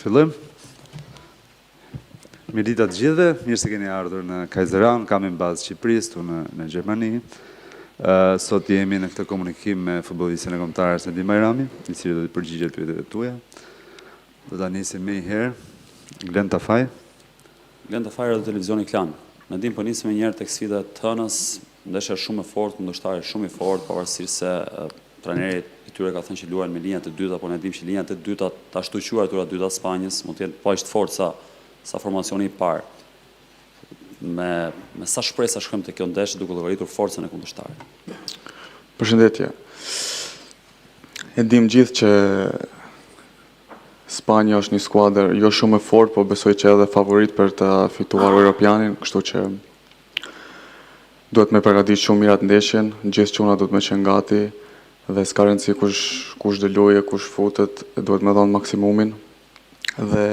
Fillojmë. Mirëdita të gjithëve, mirë se keni ardhur në Kaiserraum, kampin bazë të Shqipërisë, këtu në, në Gjermani. Uh, sot jemi në këtë komunikim me futbollistin e kombëtares Nedim Bajrami, i cili do t'i përgjigjet pyetjeve tuaja. Do ta nisim menjëherë. Glen Tafaj. Glen Tafaj, Radio Televizioni Klan. Nedim, po nisim menjëherë tek sfida e të hënës, ndeshja shumë e fortë, kundërshtari shumë i fortë, pavarësisht se Trajneri i tyre ka thënë që luajnë me linjat e dyta, por ne dimë që linjat e dyta, të ashtuquajtura të dyta të Spanjës, mund të jenë po aq të fortë sa sa formacioni i parë. Me me sa shpresa shkojmë te kjo ndeshje duke llogaritur forcën e kundërshtarit. Përshëndetje. E dim gjithë që Spanja është një skuadër jo shumë e fortë, po besoj që edhe favorit për të fituar Europianin, kështu që Duhet me përgatit shumë mirë atë ndeshjen, gjithë çuna duhet me qenë gati dhe s'ka rëndësi kush kush do lujë e kush futet, duhet me dhënë maksimumin dhe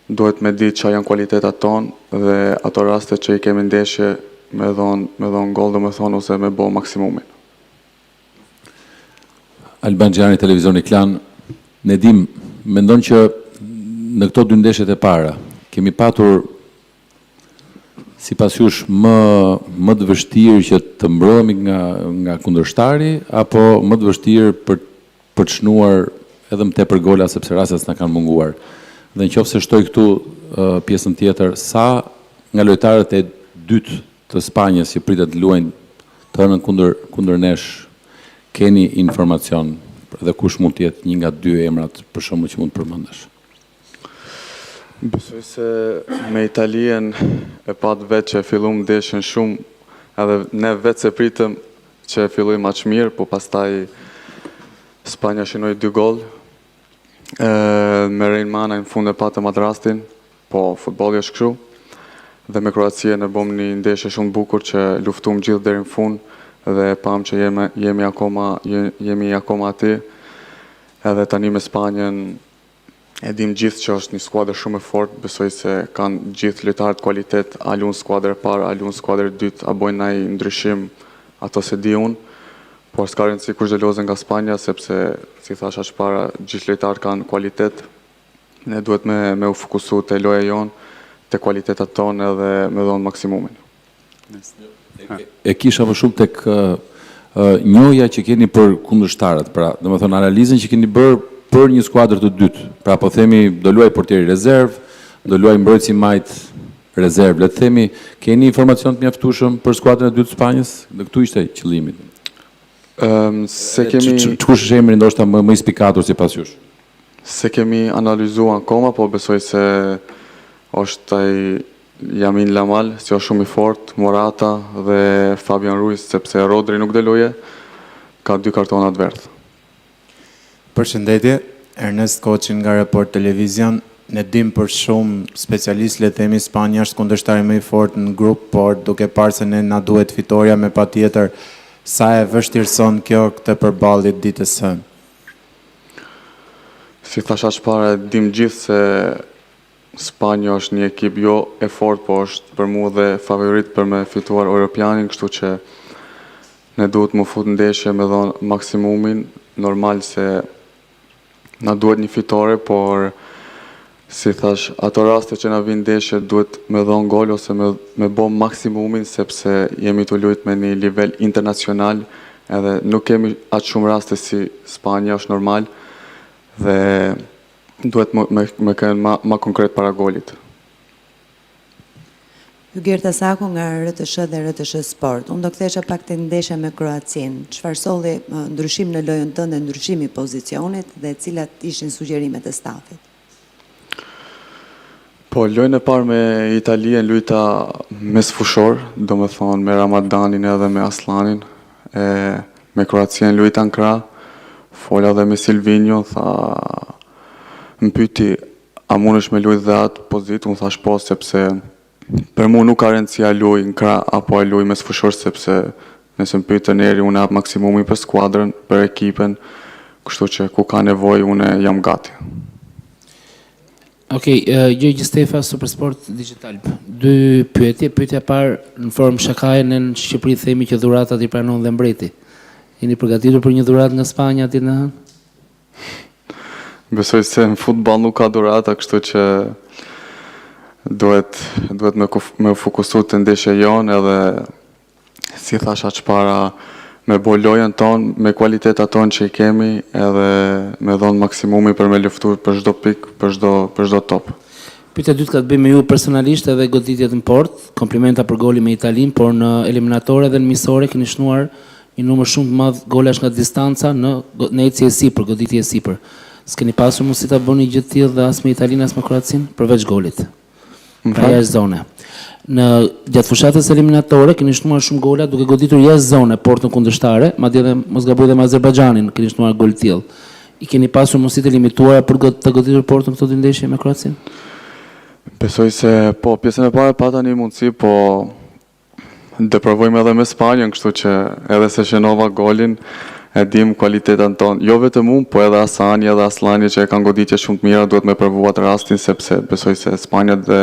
duhet me ditë ça janë kualitetat tonë dhe ato raste që i kemi ndeshje me dhënë me dhënë gol domethënë ose me bo maksimumin. Alban Xhani, Televizioni Klan, Nedim, mendon që në këto dy ndeshjet e para kemi patur Sipas jush më më të vështirë që të mbrohemi nga nga kundërshtari apo më të vështirë për për të shënuar edhe më tepër gola sepse rastet s'na kanë munguar. Dhe në qoftë se shtoj këtu pjesën tjetër, sa nga lojtarët e dytë të Spanjës që pritet të luajnë të hënën kundër kundër nesh keni informacion dhe kush mund të jetë një nga dy emrat për shembull që mund të përmendësh? Besoj se me Italinë e patë vetë që e fillum ndeshjen shumë, edhe ne vetë s'e pritëm që e fillojmë aq mirë, po pastaj Spanja shënoi dy gol. Me Rey Manaj në fund e patëm atë rastin, po futbolli është kështu. Dhe me Kroacinë e bëm një ndeshje shumë të bukur që luftum gjithë deri në fund dhe pamë që jemi, jemi akoma jemi akoma aty. Edhe tani me Spanjën E dimë gjithë që është një skuadër shumë e fortë, besoj se kanë gjithë lojtarët kualitet, a luan skuadër e parë, a luan skuadër e dytë, a bojnë naj ndryshim, ato s'e di unë, por s'ka rëndësi kush do lozë nga Spanja, sepse si thash aq para, gjithë lojtarët kanë kualitet, ne duhet me, me u fokusu te loja jonë, te kualitetat tonë edhe me dhonë maksimumin. E kisha më shumë tek njohja që keni për kundërshtarët, pra, domethënë analizën që keni bërë për një skuadër të dytë. Pra po themi do luaj portieri rezervë, do luaj mbrojtësi i majtë rezervë, le të themi, keni informacion të mjaftueshëm për skuadrën e dytë të Spanjës? Dhe këtu ishte qëllimi. Ëm s'e kemi Kush është emri ndoshta më më i spikatur sipas jush? S'e kemi analizuar akoma, po besoj se është ai Lamine Yamal, si është shumë i fortë, Morata dhe Fabian Ruiz, sepse Rodri nuk do luje, ka dy kartona të verdhë. Përshëndetje, Ernest Koçi nga Report Television. Ne dim për shumë specialistë le të themi Spanja është kundërshtari më i fortë në grup, por duke parë se ne na duhet fitorja me patjetër, sa e vështirëson kjo këtë përballje të ditës së hënë? Si thash aq para, e dim gjithë se Spanja është një ekip jo e fortë, po është për mu dhe favorit për me fituar Europianin, kështu që ne duhet mu fut ndeshje me dhonë maksimumin, normal se na duhet një fitore, por si thash, ato raste që na vinë ndeshje duhet me dhonë gol ose me, me bo maksimumin sepse jemi tu lujt me një nivel internacional edhe nuk kemi aq shumë raste si Spanja, është normal dhe Duhet me, me, me qenë ma, ma konkret para golit. Hygerta Sako nga RTSH dhe RTSH Sport. Unë do kthehesha pak te ndeshja me Kroacinë. Çfarë solli ndryshim në lojën tënde, ndryshimi i pozicionit dhe cilat ishin sugjerimet e stafit? Po, lojën e parë me Italinë lujta mesfushor, domethonë me Ramadanin edhe me Asllanin, e me Kroacinë lujta në krah, fola dhe me Silvinjo, tha, më pyti, a mundesh me lujt dhe atë pozitë, unë thash po, sepse për mu nuk ka rëndësi a luj në krah apo a luj mesfushor, sepse nëse më pyet trajneri, unë jap maksimumin për skuadrën, për ekipin, kështu që ku ka nevojë, unë jam gati. Okej, okay, Gjergj Stefa, Supersport Digitalb. Dy pyetje, pyetja e parë në formë shakaje ne në Shqipëri themi që dhuratat i pranon dhe mbreti. Jeni përgatitur për një dhuratë nga Spanja ditën e hënë? Besoj se në futboll nuk ka dhurata, kështu që duhet duhet me me u fokusu te ndeshja jonë edhe si thasha qëpara me bo lojën tonë, me kualitetat tonë që i kemi edhe me dhonë maksimumi për me luftu për çdo pikë, për çdo për çdo top. Pyetja e dytë ka të bëjë me ju personalisht edhe goditjet në portë. Komplimenta për golin me Italinë, por në eliminatore dhe në miqësore keni shënuar një numër shumë të madh golash nga distanca në në ecje e sipër, goditje e sipër. S'keni pasur mundësi ta bëni gjë të tillë dhe as me Italinë as me Kroacinë, përveç golit. Më Pra fal? jashtë zone. Në gjatë fushatës eliminatore keni shënuar shumë gola duke goditur jashtë zone portën kundërshtare, madje edhe mos gaboj dhe me Azerbajxhanin keni shënuar gol të tillë. I keni pasur mundësi të limituara për të goditur portën këto dy ndeshje me Kroacinë? Besoj se po, pjesën e parë pata një mundësi, po dhe provojmë edhe me Spanjën, kështu që edhe se shënova golin, e dim kualitetin tonë. Jo vetëm unë, po edhe Asani edhe Asllani që e kanë goditje shumë të mira, duhet me provu atë rastin sepse besoj se Spanja dhe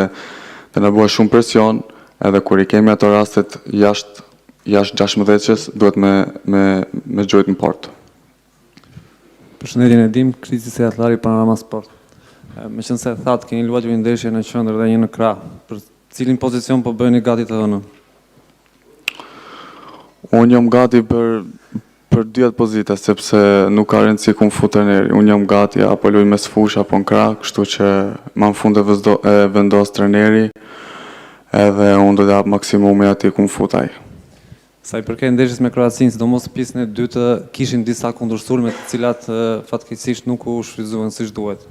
dhe na bëhet shumë presion, edhe kur i kemi ato rastet jashtë jashtë 16-ës, duhet me me me gjujt në portë. Përshëndetje Nedim, Kristi Sejatllari, Panorama Sport. Me qenë se thatë keni luajtur një ndeshje në qendër dhe një në krah, për cilin pozicion po bëheni gati të hënën? Unë jam gati për për dyjat pozita, sepse nuk ka rëndësi ku më fut trajneri. Unë jam gati apo luaj mes fush apo në krah, kështu që ma në fund e, vëzdo, e vendos trajneri, edhe unë do të jap maksimumin aty ku më fut ai. Sa i përket ndeshjes me Kroacinë, sidomos pjesën e dytë, kishin disa kundërsulme të cilat fatkeqësisht nuk u shfrytëzuan siç duhet.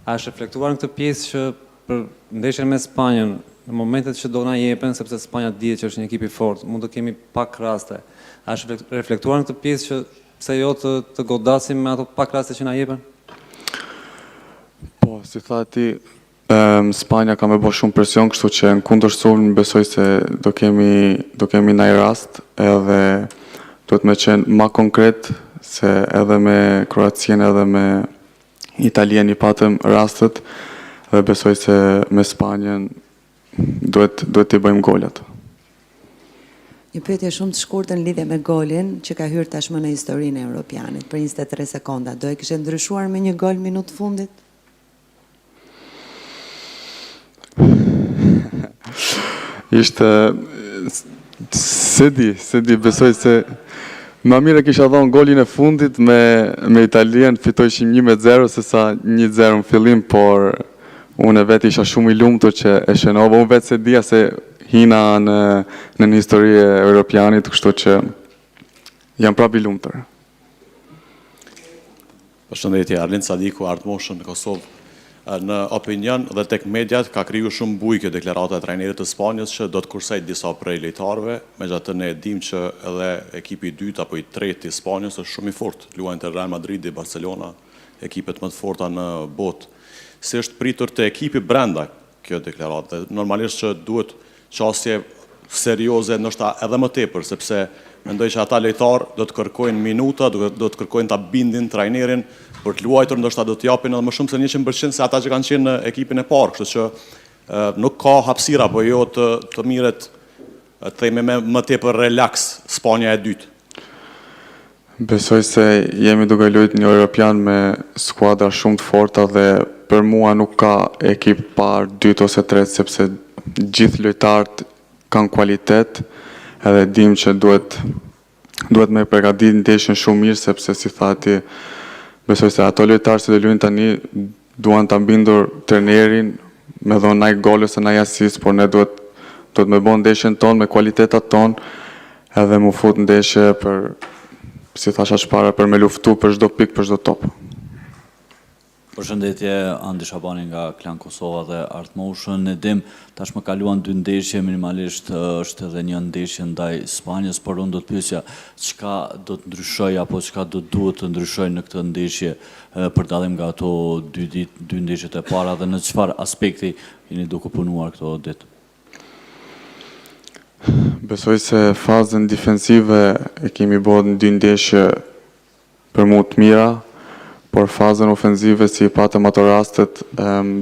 A është reflektuar në këtë pjesë që për ndeshjen me Spanjën, në momentet që do na jepen, sepse Spanja dihet që është një ekip i fortë, mund të kemi pak raste. A është reflektuar në këtë pjesë që pse jo të, të godasim me ato pak raste që na jepen? Po, si tha ti, um, Spanja ka me bo shumë presion, kështu që në kundërsulm besoj se do kemi do kemi naj rast edhe duhet me qenë ma konkret se edhe me Kroacinë edhe me Italinë i patëm rastet dhe besoj se me Spanjën duhet duhet t'i bëjmë golat. Një pyetje shumë të shkurtër në lidhje me golin që ka hyrë tashmë në historinë e Europianit për 23 sekonda. Do e kishe ndryshuar me një gol minutë fundit? Ishte se di, se di, besoj se ma mirë e kisha dhënë golin e fundit me me Italinë, fitojshim 1-0 se sa 1-0 në fillim, por unë vetë isha shumë i lumtur që e shënova. Unë vetë se dija se hina në në një histori e Europianit, kështu që jam prapë i lumtur. Përshëndetje, Arlind Sadiku, Art Motion në Kosovë. Në opinion dhe tek mediat ka kriju shumë bujë kjo deklarata e trajnerit të Spanjës që do të kursej disa prej lojtarëve, megjithatë ne e dim që edhe ekipi i dytë apo i tretë i Spanjës është shumë i fortë, luajnë te Real Madridi, Barcelona, ekipet më të forta në botë. Si është pritur te ekipi brenda kjo deklaratë dhe normalisht që duhet qasje serioze, ndoshta edhe më tepër, sepse mendoj që ata lojtarë do të kërkojnë minuta, do, do të kërkojnë ta bindin trajnerin për të luajtur, ndoshta do të japin edhe më shumë se 100% se ata që kanë qenë në ekipin e parë, kështu që e, nuk ka hapësira apo jo të të mirret të themi me më tepër relaks Spanja e dytë. Besoj se jemi duke luajtur një Europian me skuadra shumë të forta dhe për mua nuk ka ekip parë, dytë ose tretë, sepse gjithë lojtarët kanë kualitet edhe dim që duhet duhet me përgatit ndeshjen shumë mirë sepse si tha ti besoj se ato lojtarë që do luajnë tani duan ta bindur trenerin me dhonë naj gol ose naj asist, por ne duhet duhet me bo ndeshjen tonë me kualitetat tonë edhe mu fut ndeshje për si thasha para për me luftu për çdo pikë, për çdo top. Përshëndetje, Andi Shabani nga Klan Kosova dhe Art Motion. Nedim, tashmë kaluan dy ndeshje, minimalisht është edhe një ndeshje ndaj Spanjës, por unë do të pyesja çka do të ndryshoj apo çka do të duhet të ndryshoj në këtë ndeshje për dallim nga ato dy ditë, dy ndeshjet e para dhe në çfarë aspekti jeni duke punuar këto ditë? Besoj se fazën defensive e kemi bërë në dy ndeshje për mu të mira, por fazën ofenzive si i patëm ato rastet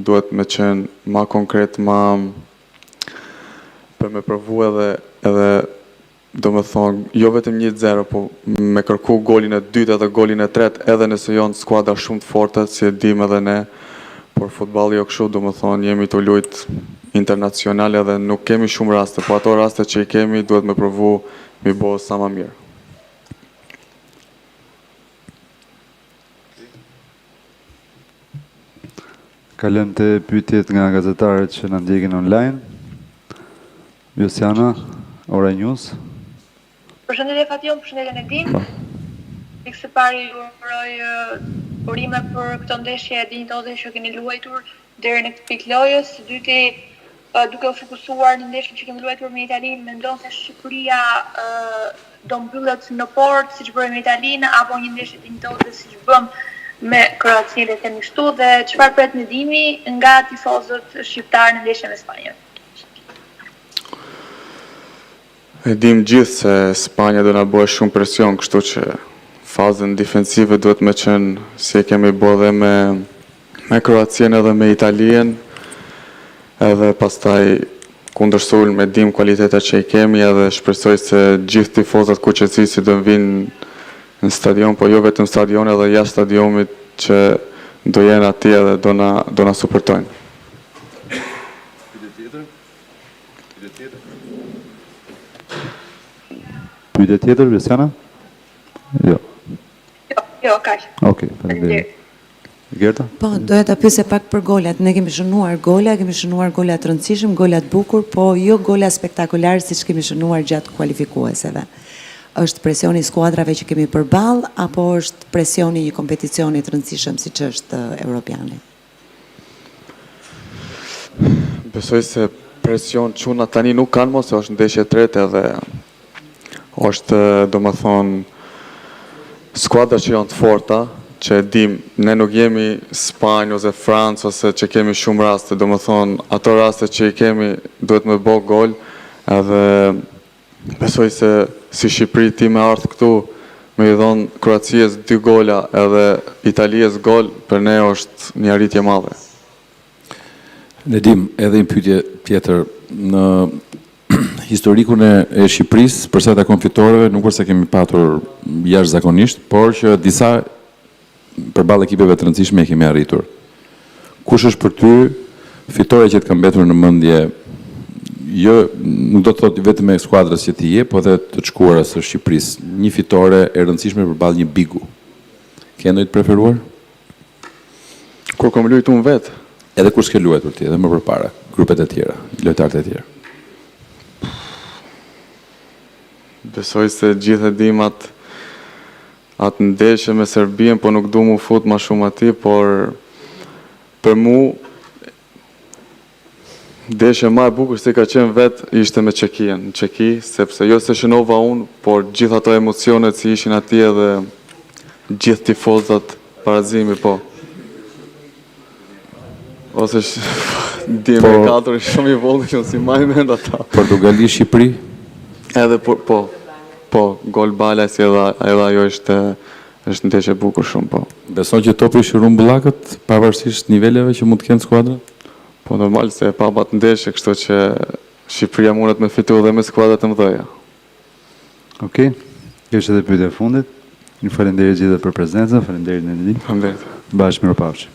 duhet me qenë ma konkret, ma për me provu edhe edhe. Domethonë, jo vetëm 1-0, po me kërku golin e dytë edhe golin e tretë, edhe nëse janë skuadra shumë të forta, si e dim edhe ne, por futbolli jo kështu, domethonë, jemi tu lujt internacional edhe nuk kemi shumë raste, po ato raste që i kemi duhet me provu mi bo sa ma mirë. Kalojmë te pyetjet nga gazetarët që na ndjekin online. Josiana, Ora News. Përshëndetje Fatjon, përshëndetje Nedim. Po. Pikë së pari ju uroj urime për këto ndeshje dinjitoze që keni luajtur deri në këtë pikë lojës. Së dyti, duke u fokusuar në ndeshjen që kemi luajtur me Italinë, mendon se Shqipëria do mbyllet në portë siç bëri me Italinë apo një ndeshje dinjitoze siç bëmë me Kroacinë, le të themi kështu, dhe çfarë pret Nedimi nga tifozët shqiptarë në ndeshjen me Spanjën? E dim gjithë se Spanja do na bëjë shumë presion, kështu që fazën defensive duhet me qenë si e kemi bo dhe me, me Kroacinë edhe me Italinë, edhe pastaj kundërsulm e dim kualitetet që i kemi edhe shpresoj se gjithë tifozat kuqezi si do vinë në stadion, po jo vetëm stadion edhe jashtë stadiumit që do jenë aty edhe do na, do na suportojnë. Pyetje tjetër? Pyetje tjetër? Pyetje tjetër, Luciana? Jo. Jo, jo, kaq. Okej, faleminderit. Gerta? Po, doja ta pyesja pak për golat. Ne kemi shënuar gola, kemi shënuar gola të rëndësishëm, gola të bukur, po jo gola spektakolar siç kemi shënuar gjatë kualifikueseve. Është presioni i skuadrave që kemi përballë apo është presioni i një kompeticioni të rëndësishëm siç është Europiani? Besoj se presion çuna tani nuk kanë mo se është ndeshje e tretë edhe është domethonë skuadra që janë të forta, që e dim, ne nuk jemi Spanjë ose Francë ose që kemi shumë raste, domethonë ato raste që i kemi duhet me bo gol edhe Besoj se si Shqipëri ti me ardhë këtu me i dhonë Kroacisë dy gola edhe Italiës gol, për ne është një arritje e madhe. Nedim, edhe një pyetje tjetër. Në historikun e, e Shqipërisë, për sa i takon fitoreve, nuk është se kemi patur jashtëzakonisht, por që disa përballë ekipeve të rëndësishme e kemi arritur. Kush është për ty fitorja që të ka mbetur në mendje, jo nuk do të thotë vetëm e skuadrës që ti je, po edhe të shkuarës së Shqipërisë, një fitore e rëndësishme përballë një bigu. Ke ndonjë të preferuar? Kur kom luajtur unë vetë? Edhe kur s'ke luajtur ti, edhe më përpara, grupet e tjera, lojtarët e tjerë. Besoj se gjithë e dim atë atë ndeshje me Serbinë, po nuk du mu fut ma shumë aty, por për mu ndeshja ma e bukur se ka qenë vetë ishte me Çekinë, në Çeki, sepse jo se shënova unë, por gjithë ato emocionet si ishin aty edhe gjithë tifozat barazimi, po. Ose dy po, me katër shumë i vogël, unë s'i maj mend ata. Portugali, Shqipëri? Edhe po, po, po, gol Balaj si edhe, edhe ajo ishte, është ndeshje e bukur shumë, po. Beson që topi është i rrumbullakët, pavarësisht niveleve që mund të kenë skuadrat? Po normal se e pamë atë ndeshje, kështu që Shqipëria mundet me fitu edhe me skuadrat e mëdha. Okej. Kjo ishte edhe pyetja e fundit. Ju falenderoj gjithëve për prezencën, faleminderit Nedim. Faleminderit. Bashkë mirupafshim.